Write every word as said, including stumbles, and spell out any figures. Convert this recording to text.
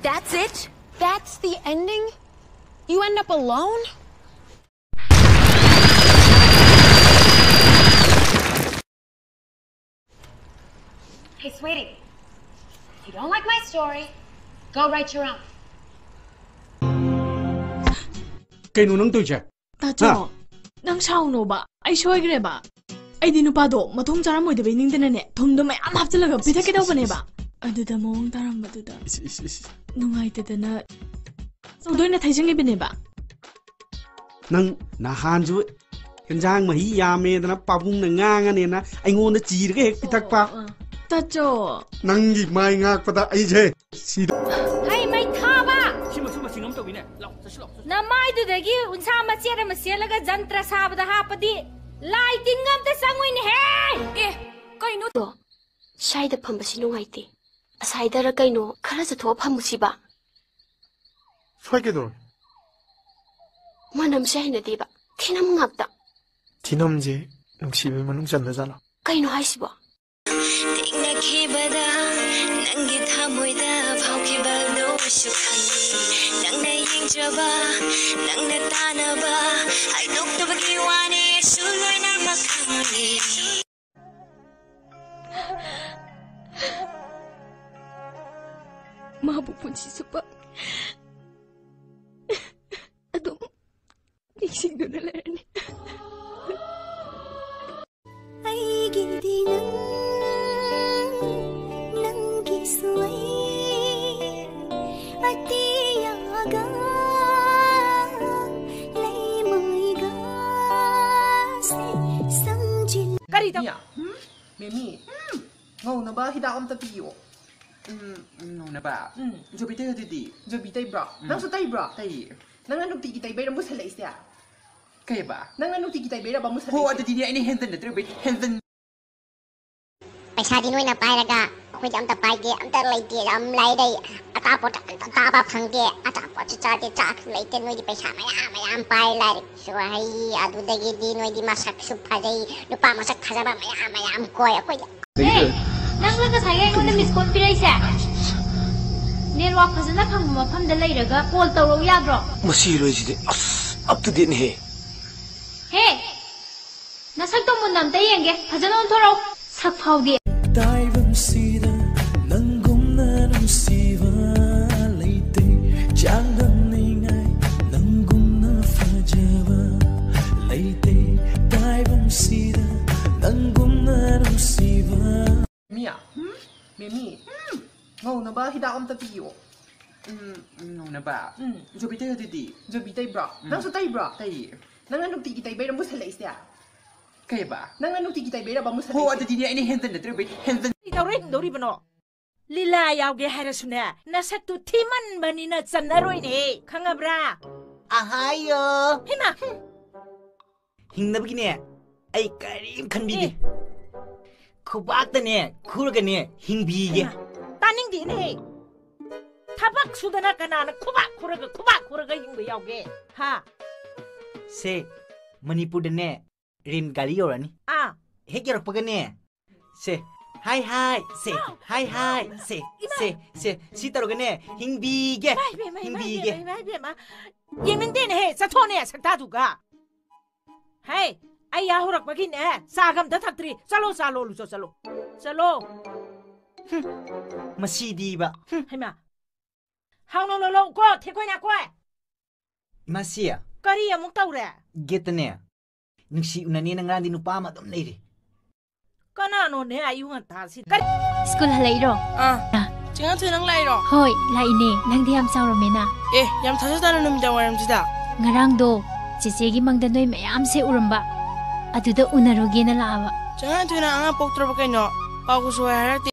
That's it? That's the ending? You end up alone? Hey, sweetie. If you don't like my story, go write your own. ꯀꯩꯅꯣ ꯅꯪ ꯇꯧꯔꯤꯁꯦ? ꯇꯥꯆꯣ, ꯅꯪ ꯁꯥꯎꯅꯣꯕ꯫ ꯑꯩ ꯁꯣꯏꯈ꯭ꯔꯦꯕ꯫ ꯑꯩꯗꯤ ꯅꯨꯄꯥꯗꯣ ꯃꯊꯣꯡ ꯆꯥꯔꯝꯃꯣꯏꯗꯕꯩ ꯅꯤꯡꯗꯅꯅꯦ, ꯊꯨꯝꯗꯣ ꯃꯌꯥꯝ ꯍꯥꯞꯆꯤꯜꯂꯒ ꯄꯤꯊꯛꯀꯦ ꯇꯧꯕꯅꯦꯕ꯫ ꯑꯗꯨꯗ ꯃꯑꯣꯡ ꯇꯥꯔꯝꯕꯗꯨꯗ꯫ ꯏꯁ, ꯏꯁ, ꯏꯁ, ꯏꯁ꯫ ꯅꯨꯡꯉꯥꯏꯇꯗꯅ ꯇꯧꯗꯣꯏꯅ ꯊꯩꯖꯤꯟꯈꯤꯕꯅꯦꯕ꯫ ꯅꯪ ꯅꯍꯥꯟꯁꯨ ꯍꯦꯟꯖꯥꯡ ꯃꯍꯤ ꯌꯥꯝꯃꯦꯗꯅ ꯄꯥꯕꯨꯡꯅ ꯉꯥꯡꯉꯅꯦꯅ ꯑꯩꯉꯣꯟꯗ ꯆꯤꯔꯒ ꯍꯦꯛ ꯄꯤꯊꯛꯄ꯫ ꯇꯥꯆꯣ꯫ ꯅꯪꯒꯤ ꯃꯥꯏ ꯉꯥꯛꯄꯗ ꯑꯩꯁꯦ ꯁꯤꯗ꯫ ꯍꯩ ꯃꯩ ꯊꯥꯕ! ꯁꯤꯃꯁꯨ ꯃꯁꯤꯡ ꯑꯃ ꯇꯧꯕꯤꯅꯦ꯫ ꯂꯥꯎ, ꯆꯠꯁꯤ ꯂꯥꯎ, ꯆꯠꯁꯤ꯫ ꯅꯃꯥꯏꯗꯨꯗꯒꯤ ꯎꯟꯁꯥ ꯃꯆꯦꯠ ꯑꯃ ꯁꯦꯠꯂꯒ ꯖꯟꯇ꯭ꯔ ꯁꯥꯕꯗ ꯍꯥꯞꯄꯗꯤ ꯂꯥꯏ ꯇꯤꯟꯒ ꯑꯝꯇ ꯆꯪꯉꯣꯏꯅꯦꯍꯦ! ꯑꯦ, ꯀꯩꯅꯣ? ꯁ꯭ꯋꯥꯏꯗ ꯐꯝꯕꯁꯤ ꯅꯨꯡꯉꯥꯏꯇꯦ꯫ ꯑꯁꯥꯏꯗꯔ ꯀꯩꯅꯣ ꯈꯔ ꯆꯠꯊꯣꯛꯑ ꯐꯝꯃꯨꯁꯤꯕ꯫ ꯁ꯭ꯋꯥꯏ ꯀꯩꯗꯧꯔꯦ? ꯃꯅꯝꯁꯦ ꯍꯩꯅꯗꯦꯕ꯫ ꯊꯤꯅꯝ ꯉꯥꯛꯇ꯫ ꯊꯤꯅꯝꯁꯦ ꯅꯨꯡꯁꯤꯕꯒꯤ ꯃꯅꯨꯡ ꯆꯟꯕ ꯖꯥꯠꯂꯣ? ꯀꯩꯅꯣ ꯍꯥꯏꯁꯤꯕꯣ? ꯊꯦꯡꯅꯈꯤꯕꯗ ꯅꯪꯒꯤ ꯊꯃꯣꯏꯗ ꯐꯥꯎꯈꯤꯕ ꯂꯣꯏꯁꯨ ꯈꯪꯉꯤ꯫ ꯅꯪꯅ ꯌꯦꯡꯖꯕ, ꯅꯪꯅ ꯇꯥꯅꯕ, ꯍꯥꯏꯗꯣꯛꯇꯕꯒꯤ ꯋꯥꯅꯤ ꯑꯩꯁꯨ ꯂꯣꯏꯅꯃꯛ ꯈꯪꯉꯤ꯫ ꯃꯥꯕꯨ ꯄꯨꯟꯁꯤ ꯆꯨꯞꯄ ꯑꯗꯨꯝ ꯅꯤꯡꯁꯤꯡꯗꯨꯅ ꯂꯩꯔꯅꯤ꯫ ꯑꯩꯒꯤꯗꯤ ꯅꯪ, ꯅꯪꯒꯤꯁꯨ ꯑꯩ, ꯑꯇꯤꯌꯥꯒ ꯂꯩꯃꯥꯏꯒꯁꯦ ꯁꯝꯖꯤꯟ ꯀꯔꯤ ꯇꯧ? ꯃꯦꯃꯤ, ꯉꯧꯅꯕ ꯍꯤꯗꯥꯛ ꯑꯝꯇ ꯄꯤꯌꯣ꯫ ꯎꯝ, ꯉꯧꯅꯕ? ꯎꯝ꯫ ꯖꯣꯕꯤ ꯇꯩ ꯑꯗꯨꯗꯤ꯫ ꯖꯣꯕꯤ ꯇꯩꯕ꯭ꯔꯣ? ꯎꯝ꯫ ꯅꯪꯁꯨ ꯇꯩꯕ꯭ꯔꯣ? ꯇꯩꯌꯦ꯫ ꯅꯪꯅ ꯅꯨꯡꯇꯤꯒꯤ ꯇꯩꯕꯩꯔ ꯃꯨꯁꯜꯂꯛꯏꯁꯦ? ꯀꯩꯕ? ꯅꯪꯅ ꯅꯨꯡꯇꯤꯒꯤ ꯇꯩꯕꯩꯔꯕ ꯃꯨꯁꯜꯂꯛꯏꯁꯦ? ꯍꯣ, ꯑꯗꯨꯗꯤꯅꯦ ꯑꯩꯅ ꯍꯦꯟꯖꯟꯅ ꯇꯩꯔꯨꯕꯩ ꯍꯦꯟꯖꯟ ꯄꯩꯁꯥꯗꯤ ꯅꯣꯏꯅ ꯄꯥꯏꯔꯒ ꯑꯩꯈꯣꯏꯗꯤ ꯑꯝꯇ ꯄꯥꯏꯗꯦ, ꯑꯝꯇ ꯂꯩꯇꯦ, ꯌꯥꯝ ꯂꯥꯏꯔꯩ꯫ ꯑꯆꯥꯄꯣꯠ ꯑꯝꯇ ꯆꯥꯕ ꯐꯪꯗꯦ, ꯑꯆꯥꯄꯣꯠꯁꯨ ꯆꯥꯗꯦ, ꯆꯥꯛꯁꯨ ꯂꯩꯇꯦ꯫ ꯅꯣꯏꯗꯤ ꯄꯩꯁꯥ ꯃꯌꯥꯝ ꯃꯌꯥꯝ ꯄꯥꯏ, ꯂꯥꯏꯔꯤꯛꯁꯨ ꯍꯩ, ꯑꯗꯨꯗꯒꯤꯗꯤ ꯅꯣꯏꯗꯤ ꯃꯁꯛꯁꯨ ꯐꯖꯩ, ꯅꯨꯄꯥ ꯃꯁꯛ ꯐꯖꯕ ꯃꯌꯥꯝ ꯃꯌꯥꯝ ꯀꯣꯏ꯫ ꯑꯩꯈꯣꯏꯗꯤ ꯅꯪꯅ ꯉꯁꯥꯏ ꯑꯩꯉꯣꯟꯗ ꯃꯤꯁ ꯀꯣꯜ ꯄꯤꯔꯛꯏꯁꯦ? ꯅꯦꯠꯋꯥꯛ ꯐꯖꯅ ꯐꯪꯕ ꯃꯐꯝꯗ ꯂꯩꯔꯒ ꯀꯣꯜ ꯇꯧꯔꯛꯎ ꯌꯥꯗ꯭ꯔꯣ? ꯃꯁꯤ ꯏꯔꯣꯏꯁꯤꯗꯤ ꯑꯁ ꯑꯞ ꯇꯨ ꯗꯦꯠꯅꯦꯍꯦ꯫ ꯍꯦ, ꯅꯁꯛꯇꯣ ꯃꯨꯟꯅ ꯑꯝꯇ ꯌꯦꯡꯒꯦ꯫ ꯐꯖꯅ ꯑꯣꯟꯊꯣꯔꯛꯎ꯫ ꯁꯛ ꯐꯥꯎꯗꯤ꯫ ꯇꯥꯏꯕꯪꯁꯤꯗ ꯅꯪꯒꯨꯝꯅ ꯅꯨꯡꯁꯤꯕ ꯂꯩꯇꯦ꯫ ꯆꯥꯡꯗꯝꯅꯤꯡꯉꯥꯏ ꯅꯪꯒꯨꯝꯅ ꯐꯖꯕ ꯂꯩꯇꯦ꯫ ꯇꯥꯏꯕꯪꯁꯤꯗ ꯅꯪꯒꯨꯝꯅ ꯅꯨꯡꯁꯤꯕ꯫ ꯃꯤꯌꯥ, ꯃꯦꯃꯤ, ꯉꯧꯅꯕ ꯍꯤꯗꯥꯛ ꯑꯝꯇ ꯄꯤꯌꯣ꯫ ꯎꯝ, ꯉꯧꯅꯕ? ꯎꯝ꯫ ꯖꯣꯕꯤ ꯇꯩ ꯑꯗꯨꯗꯤ꯫ ꯖꯣꯕꯤ ꯇꯩꯕ꯭ꯔꯣ? ꯎꯝ꯫ ꯅꯪꯁꯨ ꯇꯩꯕ꯭ꯔꯣ? ꯇꯩꯌꯦ꯫ ꯅꯪꯅ ꯅꯨꯡꯇꯤꯒꯤ ꯇꯩꯕꯩꯔ ꯃꯨꯁꯜꯂꯛꯏꯁꯦ? ꯀꯩꯕ? ꯅꯪꯅ ꯅꯨꯡꯇꯤꯒꯤ ꯇꯩꯕꯩꯔꯕ ꯃꯨꯁꯜꯂꯛꯏꯁꯦ? ꯍꯣ, ꯑꯗꯨꯗꯤꯅꯦ ꯑꯩꯅ ꯍꯦꯟꯖꯟꯅ ꯇꯩꯔꯨꯕꯩ ꯍꯦꯟꯖꯟ- ꯀꯩꯗꯧꯔ ꯍꯤꯡꯗꯧꯔꯤꯕꯅꯣ? ꯂꯤꯂꯥ ꯌꯥꯎꯒꯦ ꯍꯥꯏꯔꯁꯨꯅꯦ, ꯅꯁꯛꯇꯨ ꯊꯤꯃꯟꯕꯅꯤꯅ ꯆꯟꯅꯔꯣꯏꯅꯦ, ꯈꯪꯉꯕ꯭ꯔꯥ? ꯑꯍꯥꯌꯣ꯫ ꯍꯩꯃꯥ, ꯍꯨꯝ꯫ ꯍꯤꯡꯅꯕꯒꯤꯅꯦ ꯑꯩ ꯀꯔꯤꯝ ꯈꯟꯕꯤꯗꯦ꯫ ꯑꯦ꯫ ꯈꯨꯕꯥꯛꯇꯅꯦ ꯈꯨꯔꯒꯅꯦ ꯍꯤꯡꯕꯤꯒꯦ꯫ ꯍꯩꯃꯥ, ꯇꯥꯅꯤꯡꯗꯦꯅꯦꯍꯦ꯫ ꯊꯕꯛ ꯁꯨꯗꯅ ꯀꯅꯥꯅ ꯈꯨꯕꯥꯛ ꯈꯨꯔꯒ, ꯈꯨꯕꯥꯛ ꯈꯨꯔꯒ ꯍꯤꯡꯕ ꯌꯥꯎꯒꯦ? ꯍꯥ? ꯁꯦ, ꯃꯅꯤꯄꯨꯔꯗꯅꯦ ꯔꯦꯟ ꯒꯥꯔꯤ ꯌꯧꯔꯛꯑꯅꯤ꯫ ꯑꯥ꯫ ꯍꯦꯛ ꯌꯧꯔꯛꯄꯒꯅꯦ, ꯁꯦ, ꯍꯥꯏ ꯍꯥꯏ, ꯁꯦ, ꯍꯥꯏ ꯍꯥꯏ, ꯁꯦ, ꯏꯃꯥ! ꯁꯦ, ꯁꯦ, ꯁꯤ ꯇꯧꯔꯒꯅꯦ ꯍꯤꯡꯕꯤꯒꯦ, ꯏꯃꯥ, ꯏꯃꯥ, ꯏꯃꯥ, ꯍꯤꯡꯕꯤꯒꯦ꯫ ꯏꯃꯥ, ꯏꯃꯥ, ꯏꯃꯥ, ꯏꯃꯥ꯫ ꯌꯦꯡꯅꯤꯡꯗꯦꯅꯦꯍꯦ, ꯆꯠꯊꯣꯛꯅꯦ ꯁꯛꯇꯥꯗꯨꯒ꯫ ꯍꯦ, ꯑꯩ ꯌꯥꯍꯧꯔꯛꯄꯒꯤꯅꯦ ꯆꯥꯒ ꯑꯝꯇ ꯊꯛꯇ꯭ꯔꯤ꯫ ꯆꯠꯂꯣ, ꯆꯥ ꯂꯣꯜꯂꯨꯆꯣ, ꯆꯠꯂꯣ꯫ ꯆꯠꯂꯣ꯫ ꯍꯨꯝ, ꯃꯁꯤꯗꯤꯕ꯫ ꯍꯨꯝ, ꯍꯩꯃꯥ꯫ ꯍꯥꯎꯅ ꯂꯣꯜꯂꯛꯎꯀꯣ, ꯊꯦꯛꯈꯣꯏ ꯅꯥꯈꯣꯏ꯫ ꯏꯃꯥꯁꯤ꯫ ꯀꯔꯤ ꯑꯃꯨꯛ ꯇꯧꯔꯦ? ꯒꯦꯠꯇꯅꯦ ꯅꯨꯡꯁꯤ ꯎꯅꯅꯦꯅ ꯉꯔꯥꯡꯗꯤ ꯅꯨꯄꯥ ꯑꯃ ꯑꯗꯨꯝ ꯂꯩꯔꯤ꯫ ꯀꯅꯥꯅꯣꯅꯦ ꯑꯌꯨꯛ ꯉꯟꯇꯥꯁꯤ? ꯀꯔꯤ? ꯁ꯭ꯀꯨꯜ ꯍꯜꯂꯛꯏꯔꯣ? ꯑꯥ꯫ ꯑꯥ꯫ ꯆꯦ ꯉꯥꯟꯊꯣꯏ, ꯅꯪ ꯂꯥꯛꯏꯔꯣ? ꯍꯣꯏ, ꯂꯥꯛꯏꯅꯦ꯫ ꯅꯪꯗꯤ ꯌꯥꯝ ꯆꯥꯎꯔꯝꯃꯦꯅ꯫ ꯑꯦ, ꯌꯥꯝ ꯊꯥꯖꯗꯅ ꯅꯨꯃꯤꯗꯥꯡ ꯋꯥꯏꯔꯝꯁꯤꯗ꯫ ꯉꯔꯥꯡꯗꯣ ꯆꯦꯆꯦꯒꯤ ꯃꯪꯗ ꯅꯣꯏ ꯃꯌꯥꯝꯁꯦ ꯎꯔꯝꯕ꯫ ꯑꯗꯨꯗ ꯎꯅꯔꯨꯒꯦꯅ ꯂꯥꯛꯑꯕ꯫ ꯆꯦ ꯉꯥꯟꯊꯣꯏꯅ ꯑꯉꯥꯡ ꯄꯣꯛꯇ꯭ꯔꯕ ꯀꯩꯅꯣ? ꯄꯥꯎꯒꯁꯨ ꯍꯥꯏꯔꯛꯇꯦ꯫